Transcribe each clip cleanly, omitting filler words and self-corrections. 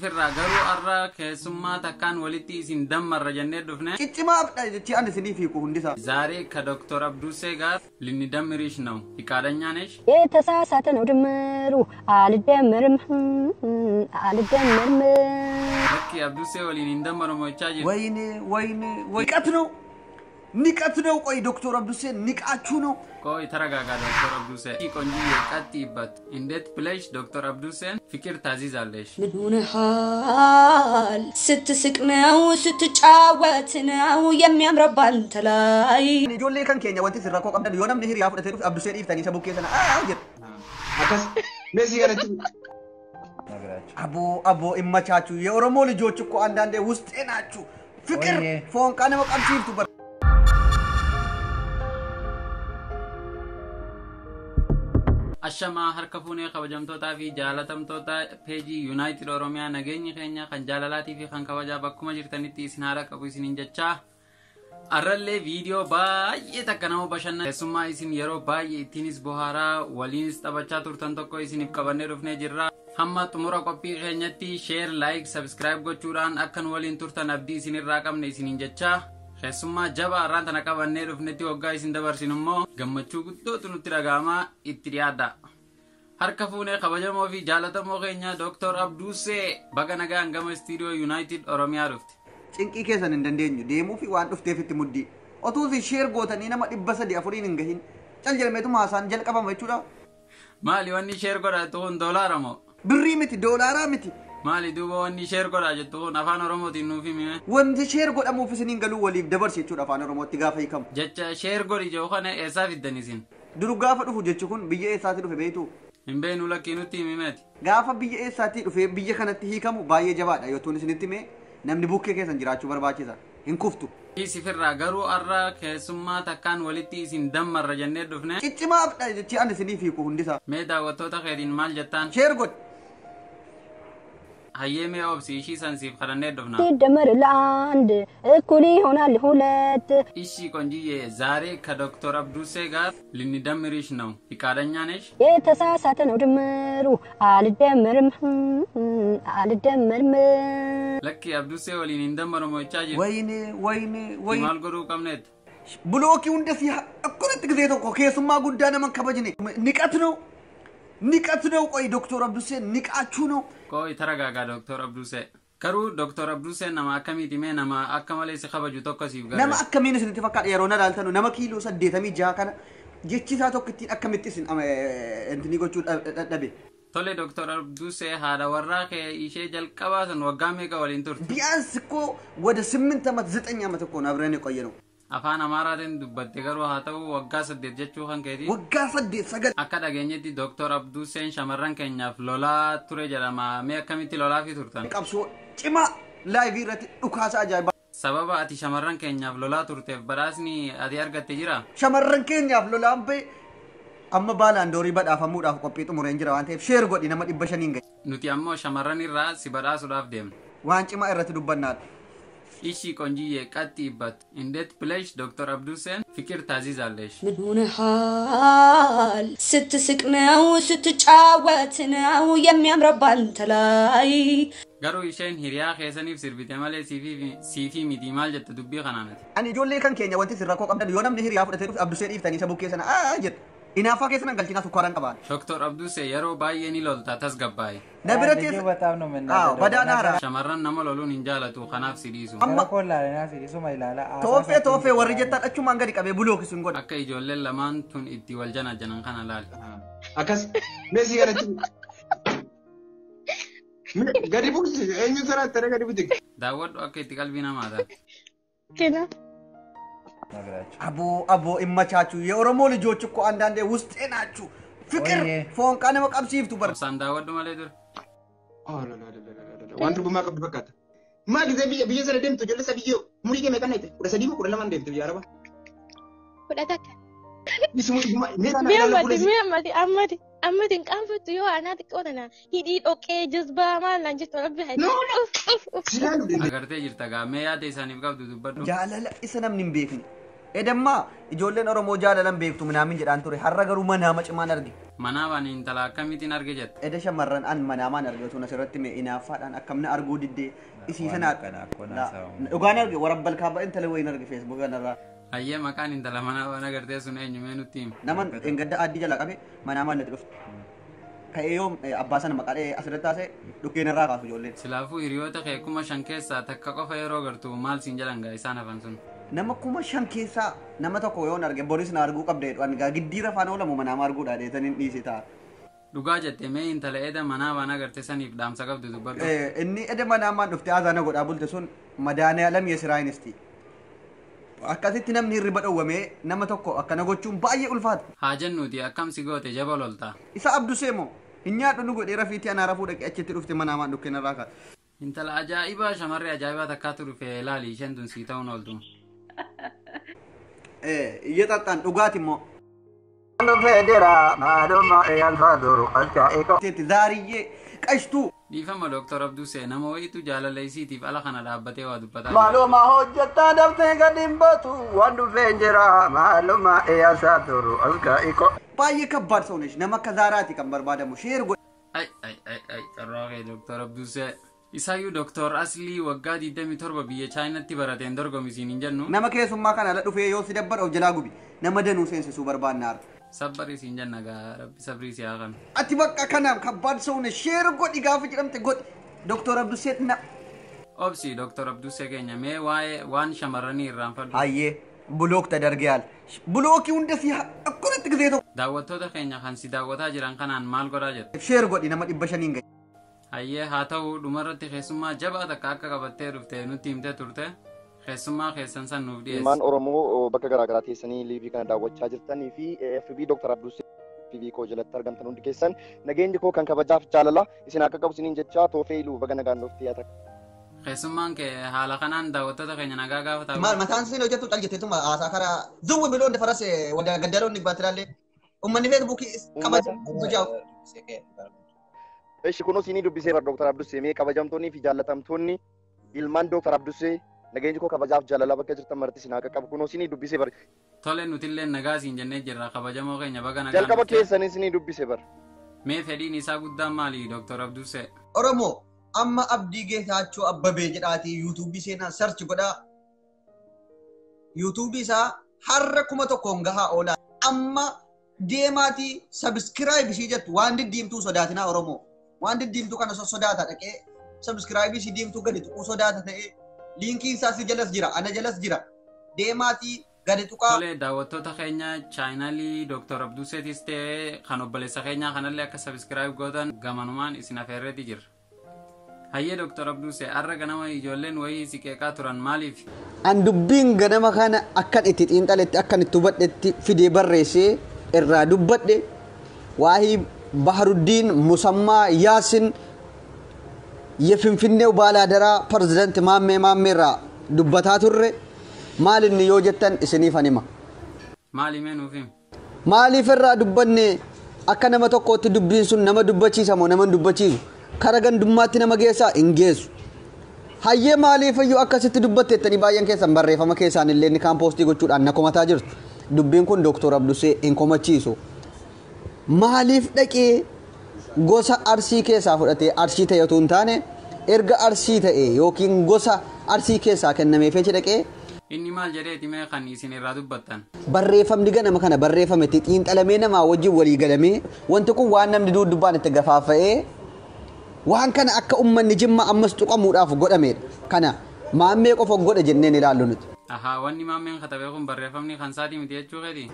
Firraa garuu har'a keessummaa takkaan walitti isin dammarra jennee dhufne. Ciccimaafdha jechi ani isiniif hiiku hundisaa. ዛሬ ከዶክተር አብዱሴ ጋር ልንደምርሽ ነው። ፍቃደኛ ነሽ? የተሳሳተ ነው ድምሩ። አልደምርም አልደምርም። Lakki Abdusee waliin hin dammaramu jechaa jirti. ወይኔ ወይኔ ወይ ንቀት ነው ንቀት ነው። ቆይ ዶክተር አብዱሴ ንቃችሁ ነው። ቆይ ተረጋጋ ዶክተር አብዱሴ። ቆንጂዬ ቀጥይበት። እንዴት ብለሽ ዶክተር አብዱሴን ፍቅር ታዚዛለሽ? ምን ሆነሃል? ስትስቅ ነው ስትጫወት ነው የሚያምረው ባንተ ላይ። Ijoollee kan keenya wanti isin rakkoo qabdan yoo namni hiriyaa fudhatee dhufe Abdusee dhiiftanii isa bukkee sana aa jedhu. Akkas meesii kanatti አቦ አቦ ይመቻችሁ። የኦሮሞ ልጆች እኮ አንዳንዴ ውስጤ ናችሁ። ፍቅር ወይኔ። ፎንቃ nama qabsiiftu bar. Ashamaa harka fuunee kabajamtootaa fi jaalatamtoota peejii Yuunaayitid Oromiyaa, nageenyi keenya kan jaalalaatii fi kan kabajaa bakkuma jirtanitti isin haala qabu isiniin jechaa. Arrallee viidiyoo baay'ee takka nama bashannan keessummaa isin yeroo baay'ee ittiinis bohaaraa waliinis taphachaa turtan tokko isiniif qabannee dhufnee jirra. Hamma xumura qophii keenyatti share, like, subscribe gochuudhaan akka nu waliin turtan abdii isinirraa qabne isiniin jechaa. Keessummaa jabaa har'aan tana qabannee dhufnetti waggaa isin dabarsinu immoo gammachuu guddootu nutti dhaga'amaa itti dhiyaadha. Harka fuunee kabajamoo fi jaalatamoo keenya Dr. Abduusee, baga nagaan gama istiidiyoo Yuunaayitid Oromiyaa dhufte. Cinqii keessan hin dandeenyu deemuu fi waan dhufteef itti muddii. Otuu isin share gootanii nama 300 4n hin gahin cal jedhameetuma haasaan jalqabama jechuudha. Maali wanni share godhatu kun, doolaara moo? Birrii miti, doolaaraa miti. Maali duuba wanni share godhaa jettu kun? Afaan Oromootiin nuuf himi. Wanti share godhamuuf isiniin galuu waliif dabarsi jechuudha afaan Oromootti gaafa hiikamu. Jecha share godhi jedhu kana eessaa fiddan isin? Dur gaafa dhufu jechi kun biyya eessaatti dhufe beektu? Hin beenu, lakkii, nutti himi meeti. Gaafa biyya eessaatti dhufee biyya kanatti hiikamu baay'ee jabaadha. Yoo tuun isinitti himee namni bukkee keessan jiraachuu barbaachisa. Hin kuftu. Sifirraa garuu har'a keessummaa takkaan walitti isin dammarra jennee dhufne. Ciccimaafdha jechi ani isiniif hiiku hundisaa. Mee daawwattoota keetiin maal jettaan? Share godhi. Hayyee, mee obsi, ishii san siif kadhannee dhufna. ሲደመር ለአንድ እኩል ይሆናል ሁለት። እሺ ቆንጂዬ፣ ዛሬ ከዶክተር አብዱሴ ጋር ልንደምርሽ ነው። ፍቃደኛ ነሽ? የተሳሳተ ነው ድምሩ። አልደምርም አልደምርም። Lakki Abdusee waliin hin dammaramu jechaa jirti. ወይኔ ወይኔ ወይኔ. Maal godhuu qabneet? Block hunda si akkanatti gisee tokko keessummaa guddaa nama hin kabajne ንቀት ነው ንቀት ነው። ቆይ ዶክተር አብዱሴ ንቃችሁ ነው። ቆይ ተረጋጋ ዶክተር አብዱሴ። Garuu Dr. Abduseen nama akkamiiti? Mee nama akka malee si kabaju tokko siif Nama garee. akkamiin isinitti fakkaata yeroo na ilaaltanu? Nama kiiloo 86 kana jechi isaa tokko ittiin akkamitti isin intinii gochuu dadhabe? Tole, Dr. Abdusee, haadha warraa kee ishee jalqabaa san waggaa meeqa waliin turte? ቢያንስ እኮ ወደ 8 ዓመት 9 ዓመት እኮ ነው አብረን የቆየ ነው። Afaan Amaaraatiin dubbatte, garuu haa ta'u waggaa 8 jechuu kan keeti. Waggaa 8 9. Akka dhageenyetti Dr. Abduseen shamarran keenyaaf lolaa ture jedhama. Mee akkamitti lolaafii turtan? Qabsoo cimaa live irratti dhukaasa ajaa'ibaa. Sababa ati shamarran keenyaaf lolaa turteef badhaasni ati argatte jira? Shamarran keenyaaf lolaan ba'e amma Ballon d'Or badhaafamuudhaaf qophii xumureen jira waan ta'eef share godhi, nama 500n gahe. Nuti ammoo shamarran irraa si badhaasuudhaaf deemna. Waan cimaa irratti dubbannaadha. እሺ ቆንጂዬ ቀጥይበት። እንዴት ብለሽ ዶክተር አብዱሴን ፍቅር ታዚዛለሽ? ምን ሆነሃል? ስትስቅ ነው ስትጫወት ነው የሚያምረው ባንተ ላይ። Garuu isheen hiriyaa keessaniif sirbite malee siifii miti. Maal jette dubbii kanaanati? Ani ijoollee kan keenya wanti isin rakkoo qabdan yoo namni hiriyaa fudhatee dhufe Abdusee dhiiftanii isa bukkee sana aa jedhu. Inaaffaa keessa nan galchinaa, sukkaaraan qabaan. ዶክተር አብዱሴ yeroo baay'ee ni lolta, tasgabbaa'e. Na bira ልጁ keessa. በጣም ነው አዎ የምናደደው። badaanaara. Shamarran nama loluun hin jaalatu, kanaaf si dhiisu. Gara koo ilaalinaa si isuma ilaala. Haasaa Tooffee isaatiin tooffee warri jettan achumaan gadi qabee block isin godha. Akka ijoolleen lamaan tun itti wal janajanan kana laali. Akkas meesii kanatti gadi buusi, eenyu siraattare gadi buti. Daawwadhu akka itti qalbii namaa taate. Kena. ነግራችሁ አቦ አቦ ይመቻችሁ። የኦሮሞ ልጆች እኮ አንዳንዴ ውስጤ ናችሁ። ፍቅር ወይኔ። ፎንቃ nama qabsiiftu bar. Obsaan daawwadhu malee ture. Waan durbummaa qabdu fakkaata. Maa gisee biyya sana deemtu ijoollee isa biyya umurii kee meeqan dhayite? 13 moo 12 deemte biyya Arabaa? 11. Mee Mee ammati, mee ammati, ammati, ammati hin qaanfattu yoo anaa xiqqoo tana hidhii dhoqqee jazbaa maal naan jettu, rabbi haa. No, no. Uff uff uff. Silaalu deemte. Agartee jirta gaa, mee yaada isaaniif qabdu dubbadhu. Jaalala isa namni hin beekne. Edammaa ijoolleen Oromoo jaalalan beektu minaamin jedhaan ture, har'a garuu manaama cimaan arge. Manaabaan intala akkamiitiin arge jette? Eda shamarran an manaamaan arge osoo asirratti mee inaaffaadhaan akkamna arguu diddee isii sana dhugaan arge warabbal kaaba intala wayiin arge Feesbuuk kanarraa. Hayyee, maqaan intala manaabaan agartee sun eenyu, mee nutti himi? Nama engadda addii jala qabe manaamaan natti dhufte. Ka'ee yoo abbaa sana maqaa dha'ee asirratti haasa'e dhukkeen irraa kaasu ijoolleen. Silaafuu hiriyoota kee 5,000 keessaa takka qofa yeroo gartu maal siin jedhan gaa isaan hafan sun? Nama 5,000 keessaa nama tokko yoon arge boris na arguu qabda jedhu, ani gaa giddiira afaan oolamu manaama arguudha dheetaniin dhiise ta'a. Dhugaa jette. Mee intala eda manaabaan agarte saniif dhaamsa qabdu dubbadhu. Inni eda manaamaan dhufte haasaana godhaa bulte sun Madaaniyalam Yesiraayinisti. Akkasitti namni hirriba dhowwamee nama tokko akkana gochuun baay'ee ulfaata. Haa jennuuti, akkam si goote, jaba lolta. Isa Abdusee moo hin nyaadhu nu godhee rafiitii anaa rafuu dhaqee achitti dhufte manaamaan dhukkeen irraa kaase. Intala ajaa'ibaa, shamarree ajaa'ibaa takkaatu dhufe, ilaali, isheen tun sii ta'uun ooltu. Iyyataxxaan dhugaati immoo. Zaariyyee qashtuu. Dhiifama Dooktar Abdusee, nama wayiitu jaalala isiitiif ala kana dhaabbatee waa dubbataa. Maaluma hojjettaa daftee gadi hin batu waan dhufeen jira maaluma iyyasaa turu alkaa'iko. Baay'ee ከባድ ሰው ነሽ. Nama akka Zaaraati kan barbaadamu. Share godhi. Ay ay ay ay, carraa kee Dooktar Abdusee. Isaayyuu Dooktar Aslii waggaa 27 biyya Chaayinaatti barateen dorgomisiin hin jennu. Nama keessummaa kana ala dhufee yoo si dabbara of jalaa gubi. Nama danuu seensisuu barbaanna har'a. Sabbarii siin jenna gaa, rabbi sabrii si haa kanu. Ati bakka kanaaf ከባድ ሰው ነሽ. Share godhi gaafa jedhamte godhi. Dooktar Abdusee na. Obsi Dooktar Abdusee keenya, mee waa'ee waan shamarranii irraanfadhu. Hayyee, block ተደርገሃል. Blockii hunda si akkanatti gisee tokko. Daawwattoota keenya kan si daawwataa jiran kanaan maal godhaa jette? Share godhi, nama 500n gahe. Hayyee, haa ta'u, dhumarratti keessummaa jabaa takka akka qabattee dhufte nutti himtee turte, keessummaa keessan san nuuf dhiyeessi. Ilmaan Oromoo bakka garaa garaa teessanii liivii kana daawwachaa jirtanii fi FB Dr. Abdusee FB koo jalatti argamtan hundi keessan, nageenyi koo kan kabajaaf jaalala isin akka qabu isiniin jechaa, toofee iluu baga nagaan dhuftee yaa takka. Keessummaan kee haala kanaan daawwattoota keenya nagaa gaafata. Maal mataan siin hojjettu cal jetteetuma haasaa karaa zuwwi biloo እንደ ፈረስ ወደ ገደለው እንግባ ትላለህ። Uummanni Feesbuukii kabaja. Ishi kunoo siinii dubbisee bar Dr. Abdusee. Mee kabajamtoonnii fi jaallatamtoonni ilmaan Dr. Abdusee, nageenyi koo kabajaaf jaalala bakka jirtan marti isin akka qabu kunoo siinii dubbisee bar. Tole, nutillee nagaa siin jennee jirra, kabajamoo keenya, baga nagaan Jalqaba dhufte. keessanii siinii dubbise bar. Mee fedhiin isaa guddaan maali Dr. Abdusee? Oromoo, amma Abdii Geetaachoo Abbabee jedhaatii Yuutuubii seenaa search godhaa. Yuutuubii isaa har'a 1,000n gahaa oolaa. Amma deemaatii subscribe ishii jettu waan diddiimtuu sodaatinaa Oromoo. Waan diddiimtuu kana sodaata dhaqee subscribe ishii diimtuu gadi tuquu sodaata ta'ee liinkiin isaa si jalas jira, ana jalas jira. Deemaatii gadi tuqaa. Tole, daawwattoota keenya, chaanalii Dr. Abduseetis ta'ee kan obboleessa keenyaa kanallee akka subscribe gootan gamanumaan isin afeerreeti jirra. Hayyee Dr. Abdusee, har'a ganama ijoolleen wayii si qeeqaa turan, maaliif? An dubbiin ganama kana akkan itti xiinxaletti, akkan itti hubadhetti fidee barreessee irraa dubbadhe, waa'ee Baharuddiin Musammaa Yaasin የፊንፊኔው ባላደራ ፕሬዝዳንት ማሜ ማሜራ dubbataa turre. Maal inni yoo jettan isiniifan hima. Maali, mee nuuf himi? Maaliif irraa dubbanne? Akka nama tokkootti dubbiin sun nama dubbachiisa moo nama hin dubbachiisu? Kara gandummaatti nama geessaa hin geessu. Hayyee, maaliif iyyuu akkasitti dubbatte jettanii baay'een keessan barreeffama keessaan illee inni kaan poostii gochuudhaan na komataa jirtu. Dubbiin kun Dooktor Abdusee hin komachiisu. Maaliif dhaqee gosa Arsii keessaa fudhatee Arsii ta'e otoo hin taane, erga Arsii ta'e yookiin gosa Arsii keessaa kennameefii achi dhaqee Inni maal jedheeti mee kan isin irraa dubbattan? Barreeffamni ganama kana barreeffame itti xiinxalamee namaa wajjin walii galamee, wanti kun waan namni duudubbaan itti gafaafa'ee waan kana akka ummanni Jimma ammas tuqamuudhaaf godhamedha. Kana Maammee qofa godhe jenneen ilaallu nuti. Ahaa, wanni Maammeen katabee kun barreeffamni kan isaatii miti jechuu keeti?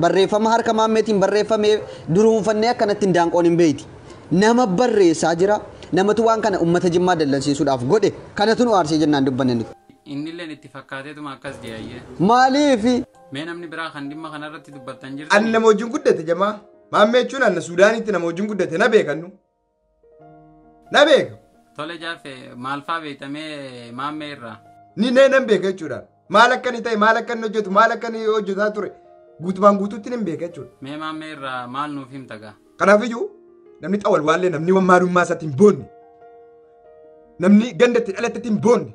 Barreeffama harka Maammeetiin barreeffamee duruunfannee akkanatti hindaanqoon hin beeyti. Nama barreessaa jira. Namatu waan kana ummata Jimmaa dallansiisuudhaaf godhe. Kanatu nu aarsee jennaan dubbanne nuti. Innilleen itti fakkaateetuma akkas jedhe, ayyee. Maaliif? Mee namni biraa kan dhimma kanarratti dubbattan Ani jirtu? Nama wajjin guddate jamaa. Maammee jechuun anna Suudaanitti nama wajjin guddate na beekannu. Na beeka. Tole Jaafe, maal faa beektamee Maammee irraa? Ni nee nan beeka jechuudha. Maal akka inni ta'e, maal akka inni hojjetu, maal akka inni hojjetaa ture guutumaan guutuutti nan beeka jechuudha. Mee Maammee irraa maal nuuf himta gaa? Kanaafiyyuu namni xawalwaallee, namni maalummaa isaatti hin boonne, namni gandatti dhalatetti hin boonne,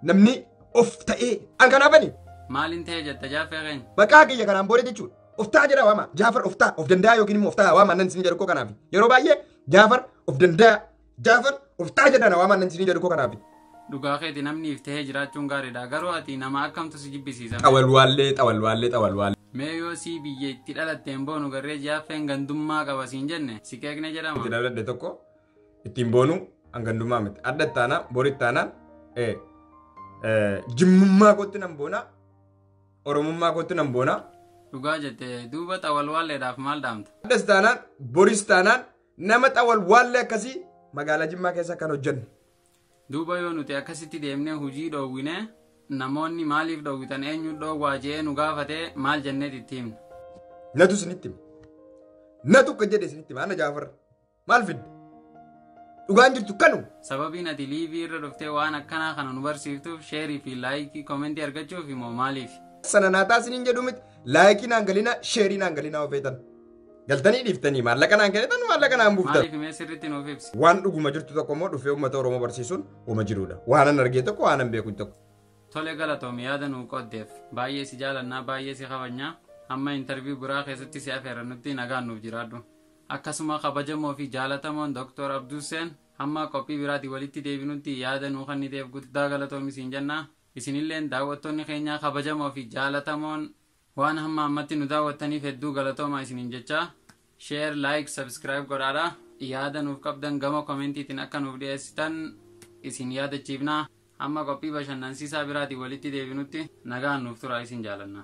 namni of ta'ee an kanaafani Maaliin ta'e jetta Jaaffee keenya? Maqaa kiyya kanaan booda jechuudha. Oftaa jedha waama. Jaafar oftaa of danda'a yookiin immoo oftaa waama nan isin jedhu koo kanaaf. Yeroo baay'ee Jaafar of danda'a. Jaafar oftaa jedha waama nan isin jedhu koo kanaaf. Dhugaa keeti, namniif tahee jiraachuun gaariidha. Garuu ati nama akkamtu si jibbisiisa? Xawalwaallee, xawalwaallee, xawalwaallee. Mee yoo sii biyya itti dhalatteen boonu garree Jaaffeen gandummaa qaba siin jenne si qeeqne jedhama. Itti dhaladhe tokko ittiin boonu hangandummaa miti. Adda ittaanaa, bori ittaanaa, jimmummaa kootti nan boona, oromummaa kootti nan boona. Dhugaa jette. Duuba xawalwaalleedhaaf maal dhaamta? Addas taanaan, boris taanaan, nama xawalwaallee akkasii magaalaa Jimmaa keessa kan hojjennu. Duuba yoo nuti akkasitti deemnee hojii dhoowwine, namoonni maaliif dhoowwitan, eenyu dhoowwaa je'ee nu gaafate, maal jenneet itti himna? Natu isinitti hima. Natu akka jedhe isinitti hima. Ana Jaafar maal fidde? Dhugaan jirtu kanu. Sababiin ati live irra dhuftee waan akkanaa kana nu barsiiftuuf share fi like, comment argachuuf immoo maaliif? Sana naataa isiniin jedhu miti. Like naan galinaa, share naan galinaa ofeetan. Galtanii dhiiftanii maallaqa naan kennitan, maallaqa naan buuftan. Maaliif? Himee sirriitti nuuf ibsi. Waan dhuguma jirtu tokko immoo dhufee uummata Oromoo barsiisuun uuma jirudha. Waan an argee tokko, waan an beeku tokko. Tole, galatoomi yaada nuu qooddeef. Baay'ee si jaalannaa, baay'ee si kabajnaa. Hamma interview biraa keessatti si afeerannutti nagaan nuuf jiraadhu. Akkasuma kabajamoo fi jaalatamoon Dr. Abduuseen, hamma qophii biraatii walitti deebinutti yaada nuu kenniteef guddaa galatoomi siin jenna. Isinilleen daawwattoonni keenyaa kabajamoo fi jaalatamoon waan hamma ammatti nu daawwattaniif hedduu galatoomaa isiniin jecha, share, like, subscribe godhaadha. Yaada nuuf qabdan gama commentiitiin akka nuuf dhiyeessitan isin yaadachiifna. Hamma qophii bashannansiisaa biraatii walitti deebinutti nagaan nuuf tura, isin jaalanna.